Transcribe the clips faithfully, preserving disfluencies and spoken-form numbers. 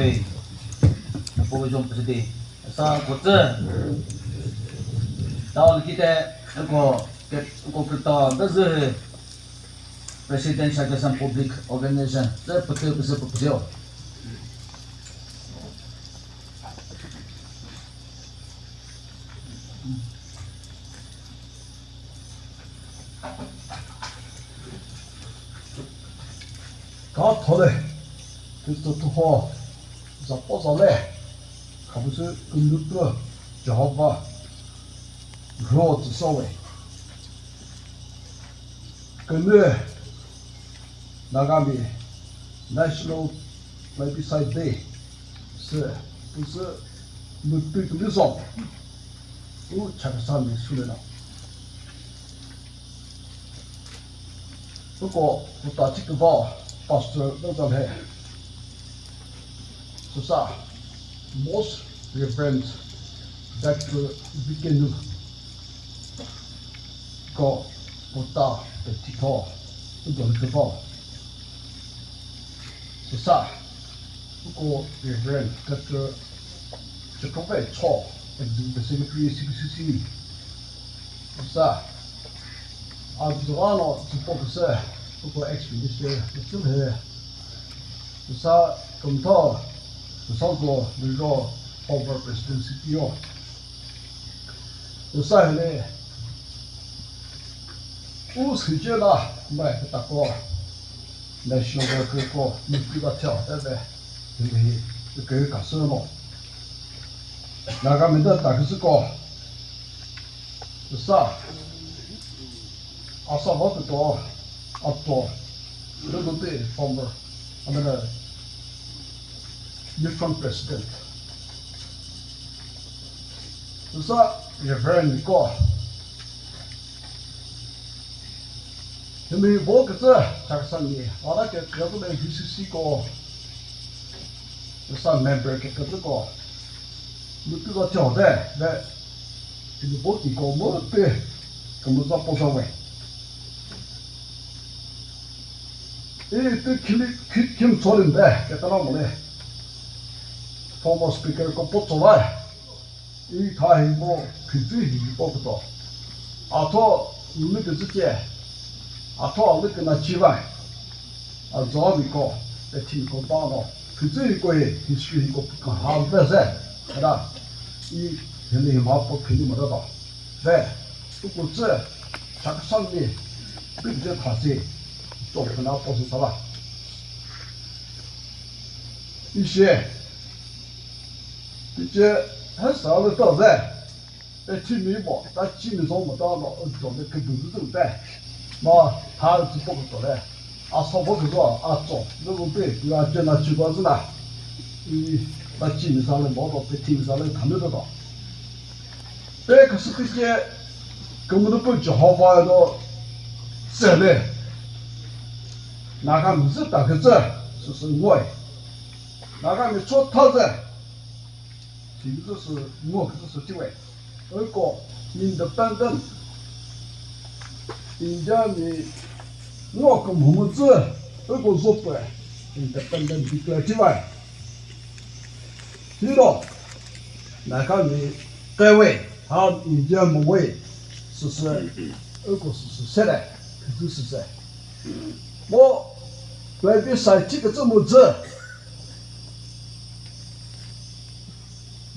Hey, Apo John President. Sa ko tsü. Tao likite ko ko kita bezü. President Chakhesang Public Organization, tsü pütü püsü püpüsüyo. Ka thole, Kristo tuho, zapo zale, khabusu kümütü, Jehovah, ro tsüsawe. Künü Nagami National Plebiscite Day sü, püsü mütü kümüzon, u Chakhesangmi sülüno. Uko uta chiküva pastor Nazareth. Süsa, Most Reverend Doctor Vikenu ko kota pe thitho udon kepo. Süsa, uko Reverend Doctor Chekove Cho, Executive Secretary C B C C. Sa, a züvano züpo küsü, uko ex-minister, zütüm he. Sa, kümtho, sa zo, liro, former president C P O. Sa, hele, u sijela, mai, tako, national worker ko, müküva tel, ebe, hele, ke kasüno. Nagami da taküsü ko, Sa, asa va küto, ato, lübüte former, amena, Youth Front President. Sa, Reverend Niko. Himi bo kütsü, Chakhesangmi, ara ke, ke, ke, V C C ko, sa member ke, ke, ko. Müküva thio de, de, ini bo ki ko mo te, kümüza poza we. E te kili, ki, kim tsolim de, ke tala mo le. Former speaker ko po tsola. E tha hi mo, ki tsi hi po ko to. Atho, ni ke tsi che. Atho, ni ke na chi vai. A zo mi ko, e thi ko ba no. Phüzü ko e, history ko ka ha be se. Ada, i, hili ma po phini ma da. Be, tu ko tsü, Chakhesangmi, bi je tha si, to kana po si sala. I she, bi je, ha sa le to be. E, thi mi mo, ta chi mi zong mo ta no, e, zong de ke du du de. Ma, ha, zi po ko le. A so po ko, a zo, de ko pe, ya je na chi ba zi na. I, ta chi mi sa le mo do, pe thi mi sa le tha mi do do. Pe ke sü ke je, ke mo de pe Jehovah do, se le. Nagami zü ta ke zü, sü sü ngoi. Nagami cho tha zü. Thimi zü sü ngo küzü sü thiwe. Eko independent. Indiami ngo kümhü müzü eko zopü independent declare thiwe. Thilo, Nagami kewe ha India müwe süsü eko süsü sere, küzü süsü. Mo plebiscite thi küzü müzü.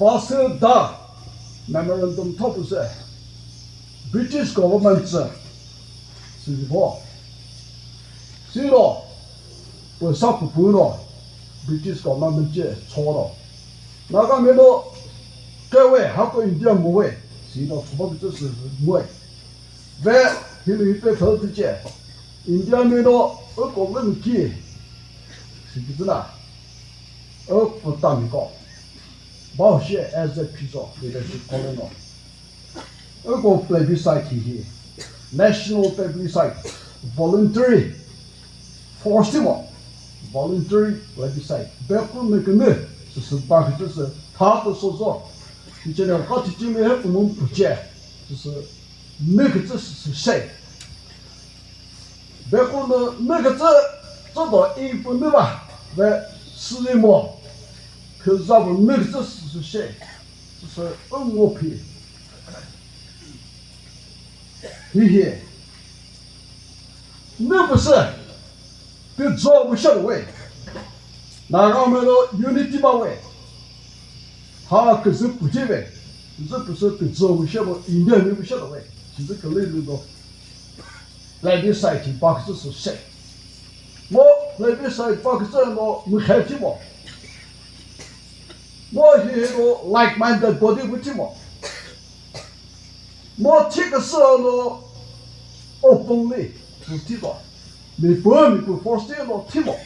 Basel da memorandum thopüse British government sü sübo. Silo püsa püpüno British government che choro. Nagami no kewe hako India müwe sino thoba bitse sü müwe. Ve hili hipe thotüche Indiami no uko lümki sibizina. Ü pütami ko. Bao she as a piece of leadership ko lüno. Ü ko plebiscite hi hi. National plebiscite. Voluntary. Forced mo. Voluntary plebiscite. Be ku ne kene. Sü sü ba ki sü. Tha to so so. Ki chene ka ti ti me he ku mun pu che. Sü sü. Mekütsü sü sei. Bekono mekütsü tsüdo i pü müva ve süli mo. Khüza pü nü kütsü süsü she. Süsü ü ngo phi. Hihi. Nü püsü. Küdzo pü she we. Naga melo unity ba we. Ha küzü püce we. Küzü püsü küdzo pü she we. India nü pü she we. Küzü külü lü do. Plebiscite baküzü sü se. Mo plebiscite baküzü mo mükhe thi mo. Mo hi no like-minded body bu thi mo. Mo thi küsü no openly bu thi mo. Mi pü mi pü force thi no thi mo.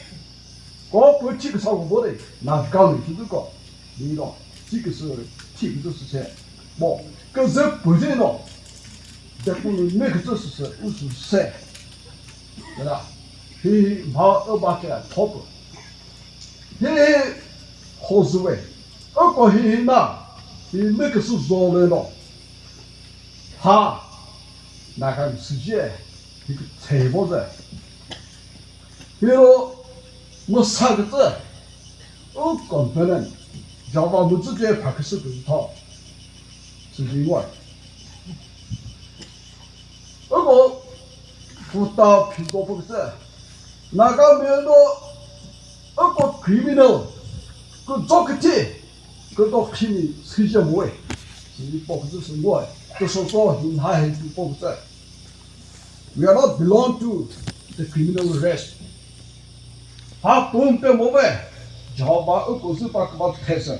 Ko pü thi küsa ko bo de na ka mi thi ko. Ni no thi küsü thi küsü sü se. Mo küzü pü thi no. Depunu mi küzü sü se, u sü se. Yala, hi mha ü ba ke thopü. Hi ho zü we. Ü ko hi hi na, hi mi küzü zo le no. Ha, na ka mi sü je, hi kü tsei bo ze. Hi ro, mu sa küzü. U confident, Jehova müzü ce pha küsü küzü tho. Süzi ngoi. Uko, puta phi do pü küsü. Naga mi no, uko criminal. Küzo küthi. Küzo khimi süzi ngoi. Süzi po küsü sü ngoi. Küso so hin ha he pi po küsü. We are not belong to the criminal race. Ha pum pe mo ve. Jehova uko zü pa küba thesü.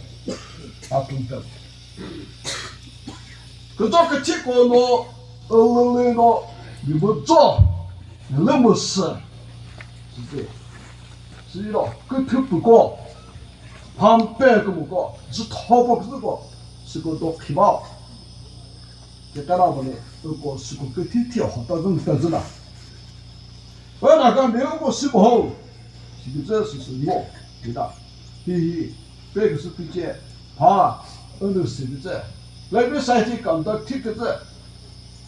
Ha pum pe. Küzo küthi ko no, ülülü no, mi mu zo, mi lü mu sü. Süzi. Süzi lo, küthü pü ko. Pam pe kü mu ko. Zü tho po küzü ko. Süko do khiba. Ke tara bole, ko süko ke thi thi ho ta zun ta zun la. Wa na ka me ko süko ho. Si ke zü sü sü mo. Ke ta. Hi hi. Pe ke sü ti che. Ha. Unu si ke zü. Plebiscite conduct thi ke zü.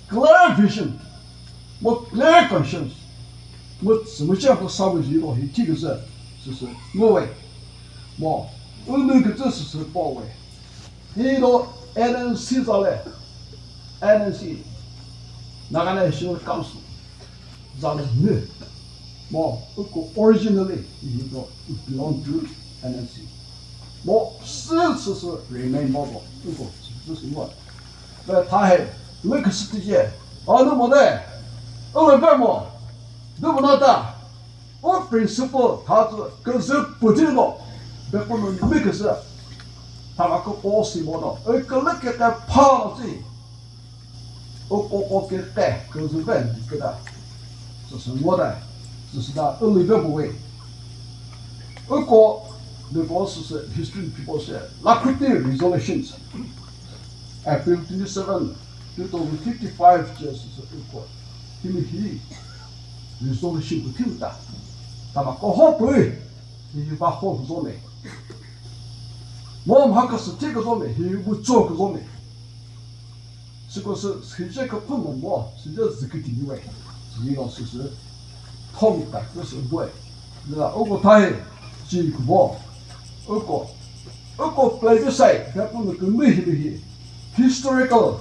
Clear vision. Mo clear conscience. Mo sü mo che ko sa mo ji lo hi thi ke zü. Sü sü. Mo we. Mo. Unu ke zü sü sü po we. Hi do N N C za le, N N C, Naga National Council za le nü. Mo, uko originally, hi do, it belong to N N C. Mo, still sü sü remain mo do, uko sü sü mo. Ve tha he, lü küsü tije, a nu mo de, u le ve mo, du mo na ta. O principle tha zü küzü pütü no, be ko no mi küzü. Tha ma ko po si mo no, e kele ke ke pha no si. O ko ko ke ke küzü ben di ke da. Sü sü mo da, sü sü da, e li be bu we. E ko, le ko sü sü history people say, Lakhuti resolutions. April twenty-seven, two thousand fifty-five che sü sü e ko. Kimi hi resolution pütü ta. Tama ko ho pü, hi va ho zo me. Mo mha ka sü thi ka zo me, hi bu cho ka zo me. Sü ko sü, sü je ka pü mo mo, sü je zü ki ti ni we. Ni lo sü sü. Thong ta ko sü bu e. Ni la o ko thai, chi ku bo. O ko, o ko play the side, ka pü no ku mi hi hi. Historical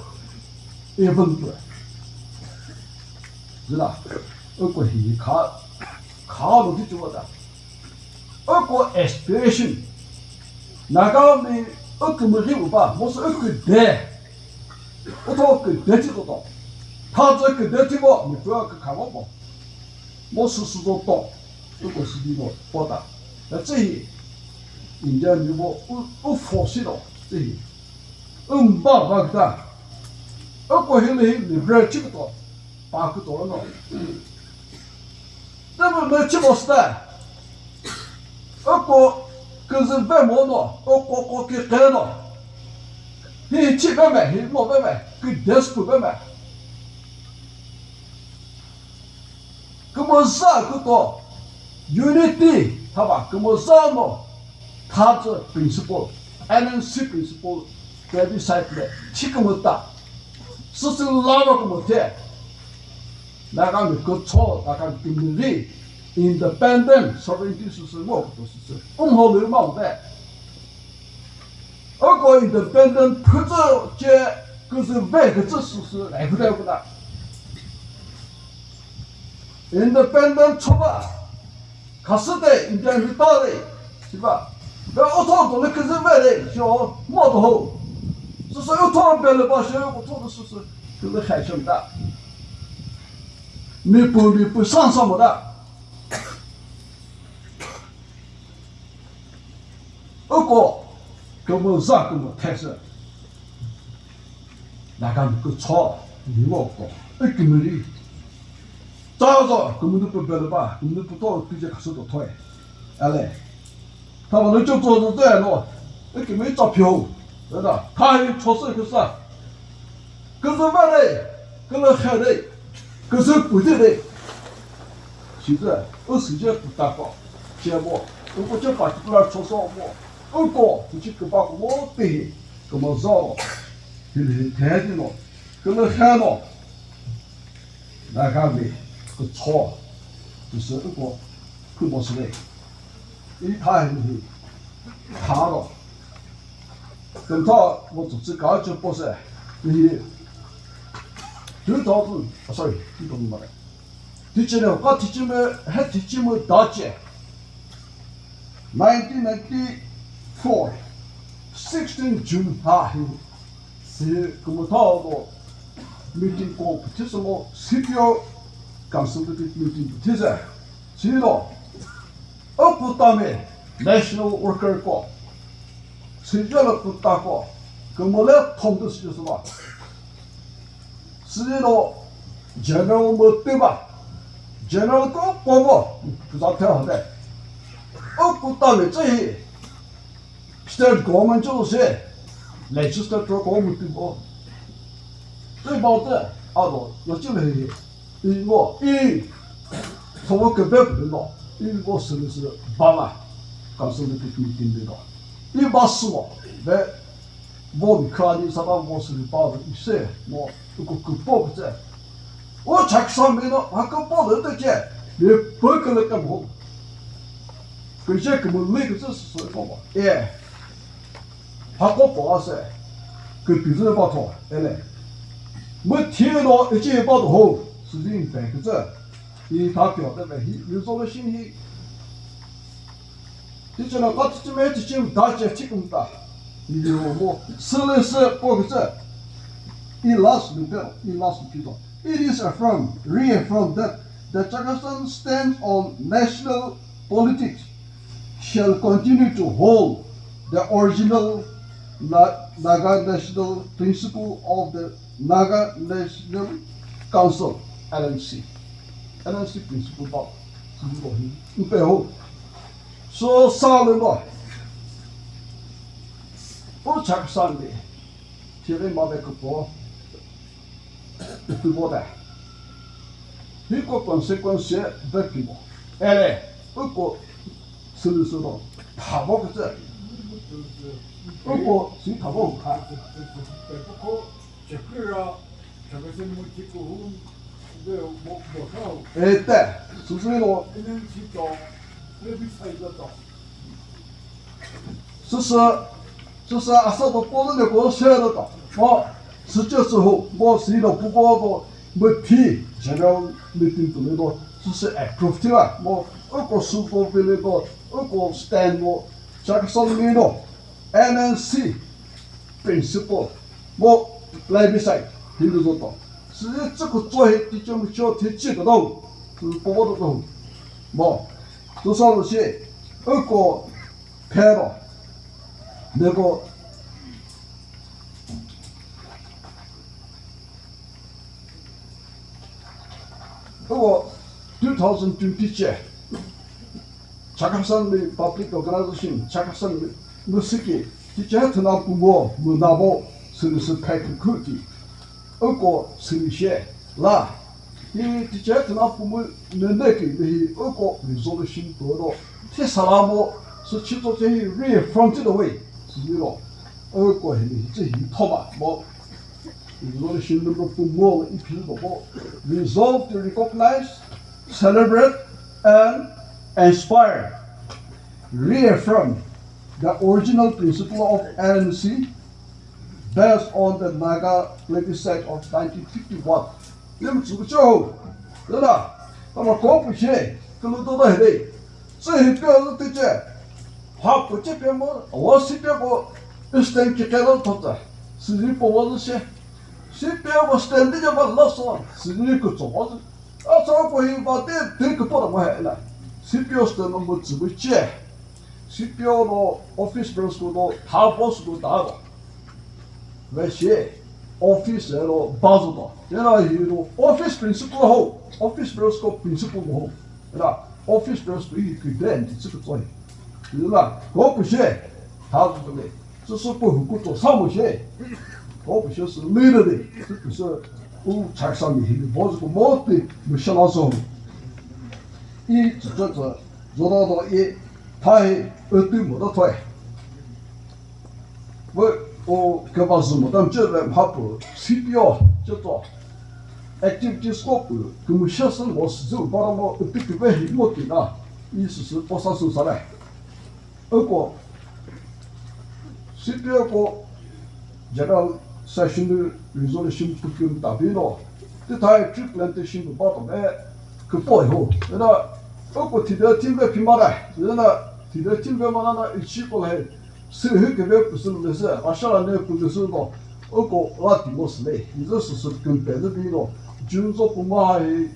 event pü. Zila, uko hi kha, kha lo ti chuwa ta. Uko aspiration. Naga mi uko mi ri uba, mo so uko de. Uto uko de ti to to. Tha zo uko de ti bo, mi pua uko kha bo bo. Mo su su to to. Uko si di bo, bo ta. Na tsi hi. India mi bo, u, u fo si lo, tsi hi. Ümba bagda. Oko hili hi liberal chikto. Pa kito no. Tebe me chimo sta. Oko küzü be mo no. Oko ko ki ke no. Hi chi be me, hi mo be me. Ki despu be me. Kümüza küto unity thaba kümüza no tha zü principle, N N C principle, plebiscite le thi kümüta. Süsü lava kümüthe. Naga mi kücho, Naga mi kümüri, independent, sovereignty süsü ngo küto süsü. Umho lü ma ute. Ako independent phüzü che küzü ve küzü süsü lai küta küta. Independent choba. Khasü de Indian mi ta de. Siba. Ve otho do le küzü ve de. Sho mo do ho. Süsü otho be le ba sho otho do süsü. Küzü khai shon da. Mi pu mi pu san san mo da. Uko, kümüza kümü thesü. Naga mi kücho, mi ngo ko, ü kümüri. Tsa zo, kümünu pü belü ba, kümünu pü to, pije kasu to thoy. Ale. Tama lü cho zo zo de no, ü kümüri tsa pyo. Dada, thahi chosü küsa. Küzü vare, külü khere, küzü püdire. Shizü, ü süce pütako, chebo, ü kuche particular choso mo, ü ko, kuchi küpa ko mo pehi, küma zoro, hili thedi no, külü kheno, nagami, kücho, küsü ü ko, kümo süre. I tha hi, tha ro. Kümtha mo tsü tsü ka chü po se. Hi two thousand, oh, sorry, two thousand mare. Teacher ne ka teacher me, head teacher me da che. Nineteen ninety-four, sixteen June ha hi. Si kümütha do meeting ko püthüsü mo C P O consultative meeting püthüsü. Si do. Akutami National Worker ko, sijalo kutako, kümüle thomtü sijosüba. Sijino General mütüba, General ko pobo, kuzate hode. Akutami tsehi, state government cho se, legislator ko mütübo. Tsehi baute, ado, lo chile hi. Ingo, i, sobo kebe püdüno, ingo sülüsü bala, council meeting dino. I ba sümo, ve, vo mi kha ni saba vo sülü ba ve ise, mo, uko küpo kütse. O chaksa mi no, ha küpo lü te che, mi pö kele kam ho. Küche kümüli kütse sü sü ko mo. E. Hako po ase, kütüzü pa tho, ele. Mü thino ichi pa tho, süzin pe küzü. I tha pyo te ve hi, resolution hi. Tichina ka tichime tichim da che chikum ta. Ni mo, sülüsü po küzü. I last lu pe, i last lu pito. It is affirmed, reaffirmed that the Chakhesang stance on national politics shall continue to hold the original Na-, Naga national principle of the Naga National Council, N N C. N N C principle ba, mpe ho. So, sa le no. O Chakhesang de, thire ma be ko po. Püvo ta. Hiko consequence she ve pimo. Ele, uko sülüsü no. Thavo kütse. Uko si thavo kha. Ete, süsü no. Süsü, süsü asa to polo ne ko se do ta. Mo, süce sühu, mo si lo pu ko do, mo phi general meeting to le do, süsü approve ti la, mo, uko su ko pe le do, uko stand mo, Chakhesang mi no, N N C principle, mo, plebiscite, hi lo zo to. Süsü tsü ko cho he, ti cho mo cho, ti chi ko do, po ko do to. Mo, süsü lo shi, uko, Phero, neko, uko two thousand twenty che, Chakhesang mi Public Organization, Chakhesang mi, müsiki, ti che thüna pumo, münabo, sülüsü phe kükü ti. Uko sülüshe la, hi tiche thüna pumu nene ki hi uko resolution to ro. Thi salamo, sü chito che hi reaffirm ti do we. Silo, uko hi hi che hi thoma mo. Resolution number pumu i phi do mo. Resolve to recognize, celebrate and inspire. Reaffirm the original principle of N N C based on the Naga plebiscite of nineteen fifty-one. Lim chu cho. Lala, tama ko pu che, kulu do da he. Sü hi pyo zü tü che. Ha pu che pyo mo, wa si pyo ko, stand ki kelo to ta. Sü zi po wa zü che. Si pyo ko stand de ba la so. Sü zi ku cho wa zü. A cho ko hi ba de de ku po da ma he la. Si pyo stand mo zü bu che. Si pyo no office bearers ko no, ha boss ko da ro. Ve she, office lo ba zo do. Ye na hi ro, office principle ho, office bearers ko principle ho. Ye na, office bearers ko yi ki den ti zü ko zoi. Ye na, ko pu she, ha zo le. Zü sü pu hu ku to sa mo she. Ko pu she sü leader de. Zü pu sü u chak sa mi hi bo zü ko mo ti, mo sha la so. I zü zü zü, zo da do i, tha hi, u tu mo da thoi. Ve o keba zü mo dam che ve mha pu C P O che to. Activity scope pu kümüshe sün mo sü bara mo uti küve hi mo ti na. I sü sü posa sü sa le. Öko C P O ko general session resolution pu küm ta bi no. Ti thai tree plantation pu ba to me küpo ho. Ena öko thide team ve phi ma le. Ena thide team ve ma na na ichi ko le. Sü hü küve püsü lü sü, asha la ne püsü lü sü no, uko la ti mo sü le, hi zü sü sü kümpe zü bi no, June zo pü ma hi,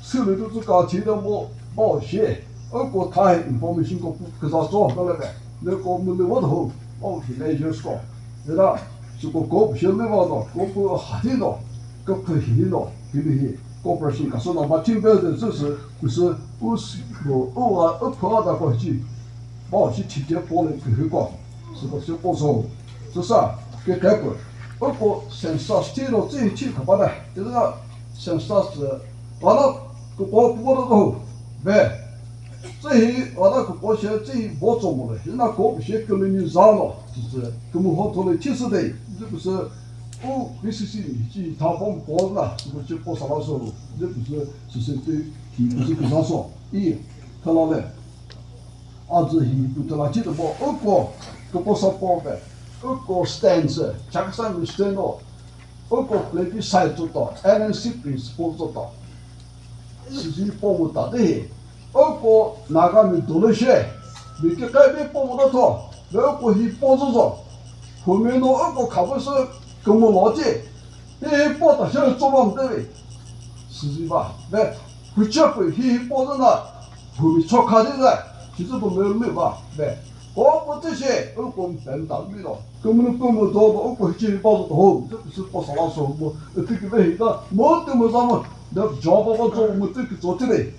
sü lü tu zü ka thi de mo, bao she, uko tha hi information ko pü küza zo na le be, ne ko mü lü wo do, bao shi le years ko, ne da, sü ko ko pü she lü wa do, ko pü ha thi do, ko pü hi do, hi lü hi, cooperation ka so na ma team building zü sü, püsü, u sü, u, u wa, u pü da ko chi, bao shi thi de po le kü hü ko. Sü ko sü ko zo. Sü sa, ke ke ko. O ko census thi ro zü hi thi ka ba da. Ti la census zü, wa la ko ko pu ro ko. Be. Zü hi, wa la ko ko she zü hi bo zo mo le. Hi na ko she kümüni za no. Zü zü, kümü ho to le thi sü de. Zü ko sü, o V C C ni chi tha bom ko na. Zü ko che ko sa la so. Zü ko sü, sü sü ti, ki ko sü ko sa so. I, ka la le. A zü hi pu tela chi de bo, uko, ko po sa po be, uko stand se, Chakhesang mi stand o, uko plebiscite zo to, N N C principle zo to. Sü zi po mu ta de hi, uko Naga mi do le she, mi ke kai be po mu da to, be uko hi po zo zo. Hu mi no uko kha bo sü, kümü lo chi, hi hi po ta she zo bam de be. Sü zi ba, be, hu che pu hi hi po zo na, Humi choka de za, kizu bu mülü mü ba, be. Ko ko te she, u ko pen ta mi lo. Ko mu ko mu do do, u ko chi ba do ho, de su po sa la so mo, e ti ki be hi da, mo te mo za mo, de jo ba ba zo mo te ki zo te de.